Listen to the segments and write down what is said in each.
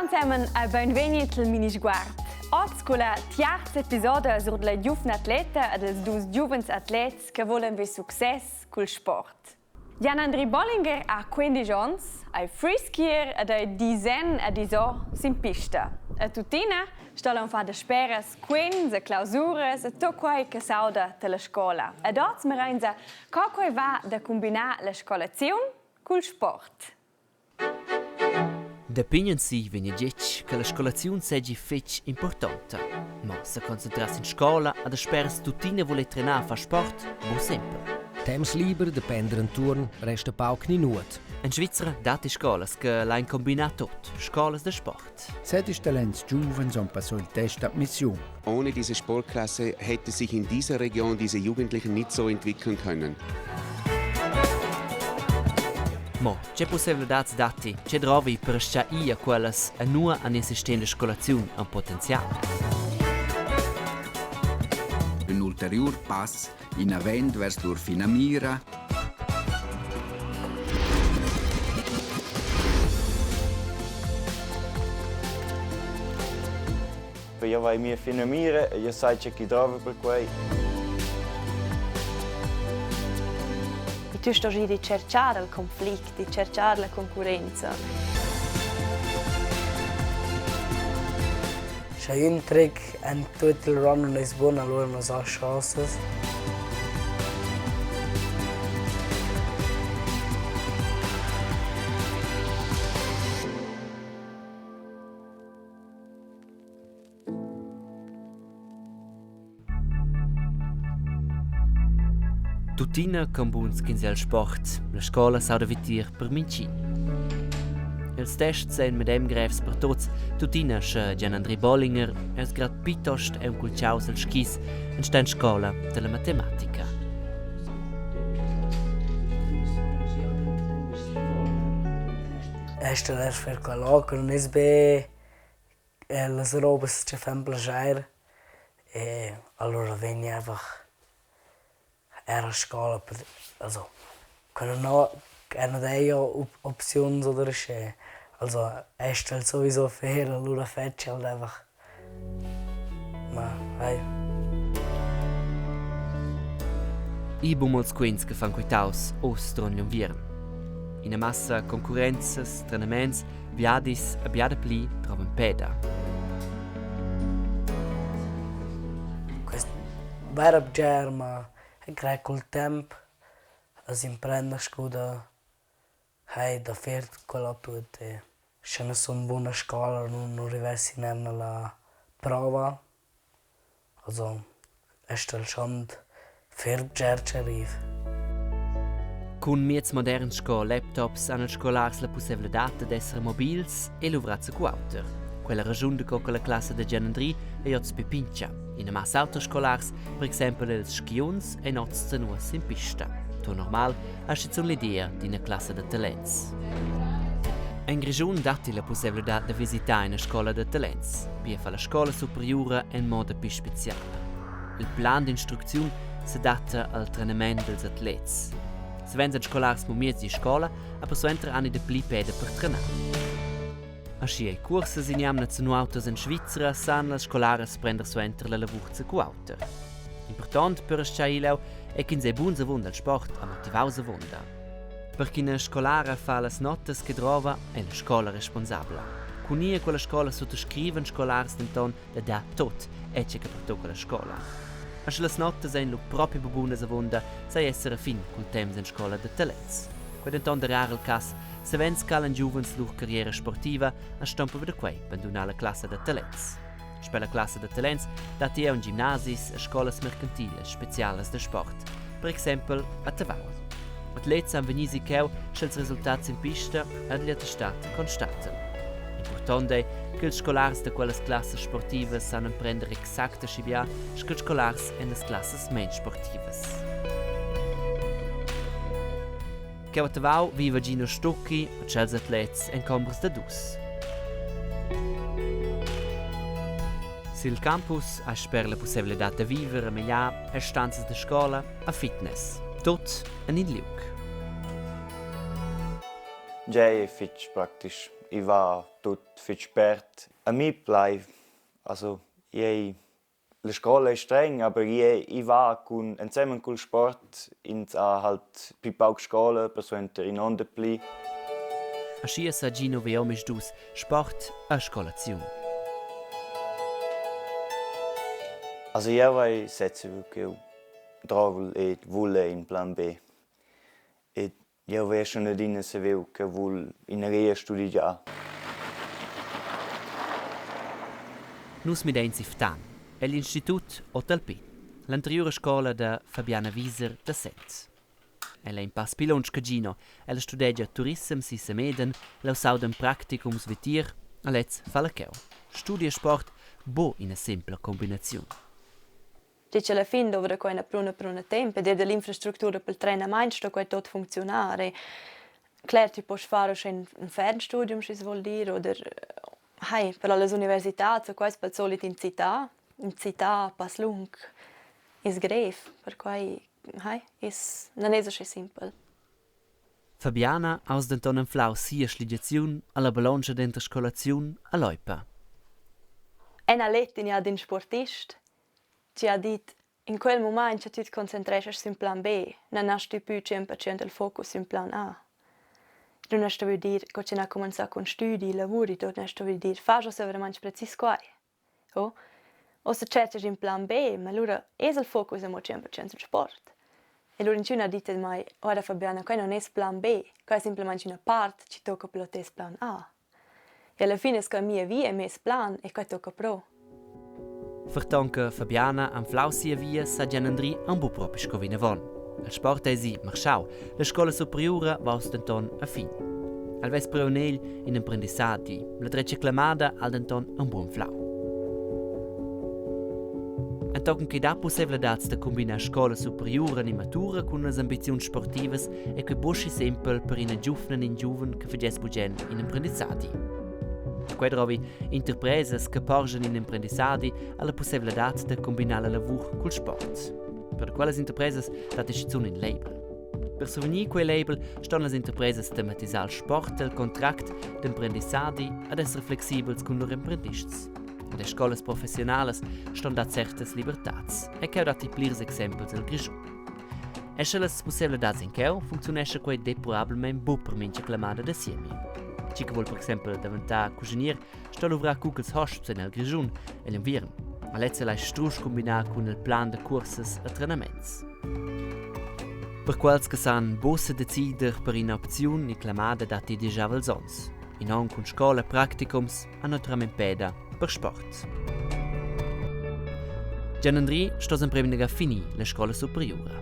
Ciao zusammen e beinvegni til Minisguard. Oz con la tiarza episoda sur della giuvna atleta e dels dus giuvens atlets che volen ver success cul sport. Jan-Andri Bollinger ha 15 onns, ei freeskier ed ei disen ed iso sin pista. E tuttina sto el far dasperas quens e clausuras e tot quai che s'auda dalla scola. Ed oz mireinsa co quei va da cumbinar la scolaziun cul sport. Da pign ensi vegn detg che la scolaziun seigi fetg impurtonta. Mo seconcentrar sin scola ha dasperas tuttina vuler trenar a far sport buc sempel. Temps liber da pender entuorn resta pauc ni nuot. En Svizra datti scolas che lain combinar tot, scolas da sport. Sedisch talents giuvens han passò il test d'admissiun. Ohne diese Sportklasse hätte sich in dieser Region diese Jugendlichen nicht so entwickeln können. Mo, tge pussaivladads datti? Tge drovi per aschia ir a quellas e nua han il sistem da scolaziun un potenzial? Ün ulteriur pass inavant vers lur finamira. Jeu vai mia finamira e jeu sai tgei ch'i drova per quei. E tu stos ir a cercar il conflict, di cercar la concurrenza. Sche ün tric en tut il run nun es bun, alura nu sa chosas. Tuttina con buns ch'ins è al sport, la scola s'auda vitier per mintgin. Els tests ein medem grevs per tuts, tuttina sche Gian-Andri Bollinger es grad piuttost aunc cul tgau els skis enstagl scola dalla matematica. Ester es per quella che nun es be las robas che fan plaschair e alura vegni einfach er a scoula per also quella no er nu d'eira opziuns oder uschè. Also est halt sowieso fair, alura fetschi halt einfach. Ma hey. I bu mols quints che fan quitaus oz duront gl'unviern. Ina massa concurrenzas, trenaments Viadis e bia dapli drovan peda. Quest vaira bger, ma eu craj cul temp as imprenda sco da hey da fer quella tuot e sche nu sun bun a scoula nun nu rivessi nempe la prova. Also es dal schont fer bger ch'arriv. Cun mieds moderns sco laptops han ils scolars la pussaivladad dad esser mobils e luvrar zacu auter. Quella raschun daco che la classa da Gian Andri ei oz pli pintga. Ina massa auters scolars, per exempel ils skiunzs, ein oz zanua sin pista. Ton normal ha schizun l'idea d'ina classa da talents. En Grischun datti la pussaivladad da visitar ina scola da talents. Pia fa la scola superiura en moda pli speciala. Il plan d'instrucziun s'adatta al trenament dals atlets. Savens han scolars mo miez di scola, a persuenter han i dapli peda per trenar. Aschia ei cursas in jamna zanuautas en Svizra san las scolaras prender suenter la lavur zacu auter. Impurtont per aschia leu è ch'ins ei buns avunda al sport e motivaus avunda. Per ch'ina scolara fa las notas che drova ei la scola responsabla. Cun ir a quella scola suttascrivan scolars denton da dar tot e tge che pertocca la scola. E sche las notas ein lu propi bu bunas avunda, sai esser a fin cul temps en scola da talents. Quei denton da rar il cass, savens calan giuvens lur carriera sportiva e ston da quei bandunar la classa da talents. Sper la classa da talents datti er gimnasis e scolas mercantilas specialas da sport, per exempel a Tavau. Atlets han vegnì si cheu, sch'els resultats sin pista ed igl attestat constatten. Impurtont ei ch'ils scolars da quellas classas sportivas san emprender exact aschi bia sco scolars en las classas meins sportivas. Cheu a Tavau viva Gino Stucki e tschels atlets en combras da dus. Sil campus ha sper la pusseivladad da viver e megliar e stanzas da scola a fitness. Tut en in liug. Tgei ei fetg practic. I va tut fetg spert. A mi plai, also ei la scola ei streng, aber i va cun ensemen cul sport, ins ha halt pli pauc scola, persuenter in onn dapli. Aschia sa Gino ver omisdus sport e scolaziun. Also jeu hai sez saviu ch'jeu drovel e vul in plan B. Ed jeu haveva schon adina saviu ch'jeu vul ina studegiar. Nus midein si Ftan, egl institut Otalpin, l'anteriura scola da Fabiana Wieser da Sent. Ella è in pass pli lunsch che Gino. Ella studegia turissem si Semeden, leu s'audan practicums vitier, a lez fa la cheu. Studi e sport, buc ina sempla combinaziun. Dice alla fin dovra quai ina pruna pruna temp ed er dall'infrastructura pel trenamaint sto quai tot funcziunar e cler ti post far uschè ün Fernstudium schi's voul dir oder hai per las universitats o quai es pel solit in cità, in cità passlung es grev, perquai hai es non es uschè simpel. Fabiana ha uss denton anflau sia sligiaziun alla ballontscha denter scolaziun e loipa. Ena lettina ad ün sportist chi ha dit in quel mumaint cha tü at concentreschast sün plan B, non hast tü pü 100% il focus sün plan A. Nun hast stuvü dir co chi n'ha cumanzà cun stüdi, lavur e tuot, n'hast stuvü dir fasch ussa veramaing precis quai. Oh, ussa tscherchast ün plan B, ma lura es il focus amo 100% sul sport. E lura inchün ha dit ad mai: «Guarda Fabiana, quai non es plan B, quai es simplamaing üna part chi tocca per teis plan A.» E alla fin es quai mia via e meis plan e quai tocca pro. Ferton che Fabiana anflau sia via sa Gian Andri aunc buc propi sco vinavon. Il sport eisi marschau, la scola superiura va uss denton a fin. El vess priu en egl in emprendissadi, la dretga clamada ha denton aunc buc anflau. Entochen che dat pusseivladads da cumbinar scola superiura ni matura cun las ambiziuns sportivas è quei buc schi sempel per ina giuvna ni in giuven che fagess bugen in emprendissadi. Quei drovi interpresas che porschan in emprendissadi alla pusseivladad da cumbinar la lavur cul sport. Per quellas interpresas dat ei schizun in label. Per survegnir quei label ston las interpresas tematisar il sport el contract d'emprendissadi ad esser flexibels cun lur emprendists. Le scolas professionalas ston dar certas libertads e cheu datti plirs exempels el Grischun. E sche las pusseivladads en cheu funcziunescha quei deplorabelmein buc per mintga clamada da siemi. Chi che vul per exempel daventar cuschinier sto luvrar cucels hosps en el Grischun egl unviern. Ma lezza lai strusch cumbinar cun il plan da cursas e trenaments. Per quels che san buc sedecider per ina opziun ni clamada datti diesch avels onns. In onn cun scola e practicums ha naturalmein peda per sport. Gian Andri sto semper finir la scola superiura.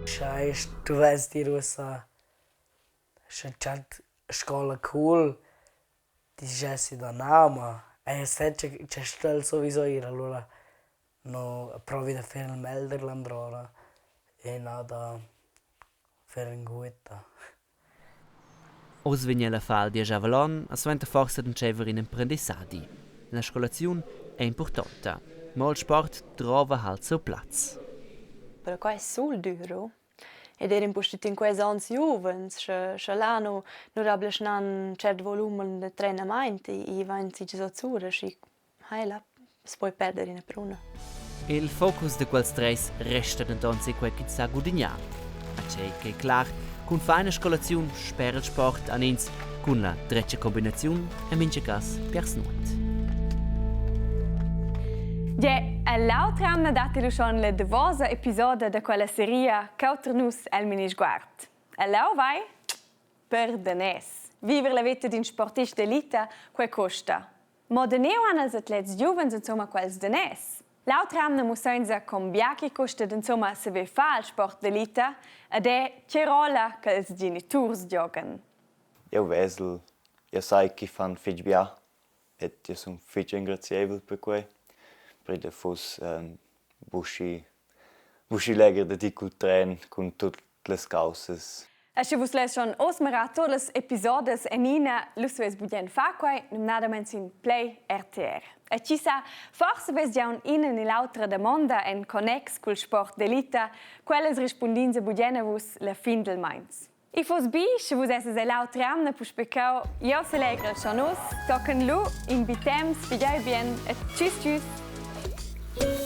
Sche stuvess dir ussa sche tschert scola cool dischessi da na, ma ei senza che stell sowieso ir, allura no provi da fer il meglder landrora e na da fer ünguotta. Oz vegn el a far il dieschavel onn e suenter forsa d'entscheiver in emprendissadi. La scolaziun è impurtonta, mo il sport drova halt siu plaz. Però qua è sul düro. Ed er impustüt in quels ons giuvens, sche sche là nu nu rableschnan ün tschert volumen da trenamaint, i vain sigiso sura, schi Hai là s'poi perder ina pruna. Il focus da quels treis resta denton sin quei ch'ins sa gudignar. A tgei ch'ei clar, cun far ina scolaziun sper il sport han ins cun la dretga combinaziun en mintga cass piars nuot. Gie, l'autra jamna datti lu schon la davosa episoda da quella seria Cauter nus el Minisguard. E leu vai per daners. Viver la veta d'in sportist d'elita, quei costa. Mo da neu han els atlets giuvens insumma quels daners. L'autra jamna mussainsa con bia che custa d'insumma saver far il sport d'elita ed è che rolla che ils geniturs giogan. Eu vesel, eu sai chi fan fich bia ed eu sun fich engraziaivel per quai, perché fuss buschi buschi legher dad ir cul tren cun tut las caussas. E sche vus less schon oz mirar todas las episodas en ina, lu stueis bugen far quei, numnadamein sin Play RTR. E chi sa, forse vess gia ina ni l'autra damonda en connex cul sport d'elita, quellas rispundins bugen a vus la fin del meins. I fuss bi, sche vus esses ell'autra jamna puspei cheu. Jeu selegrel schon uss. Tochen lu, in bi temps, pigliei bien e tschüss tschüss.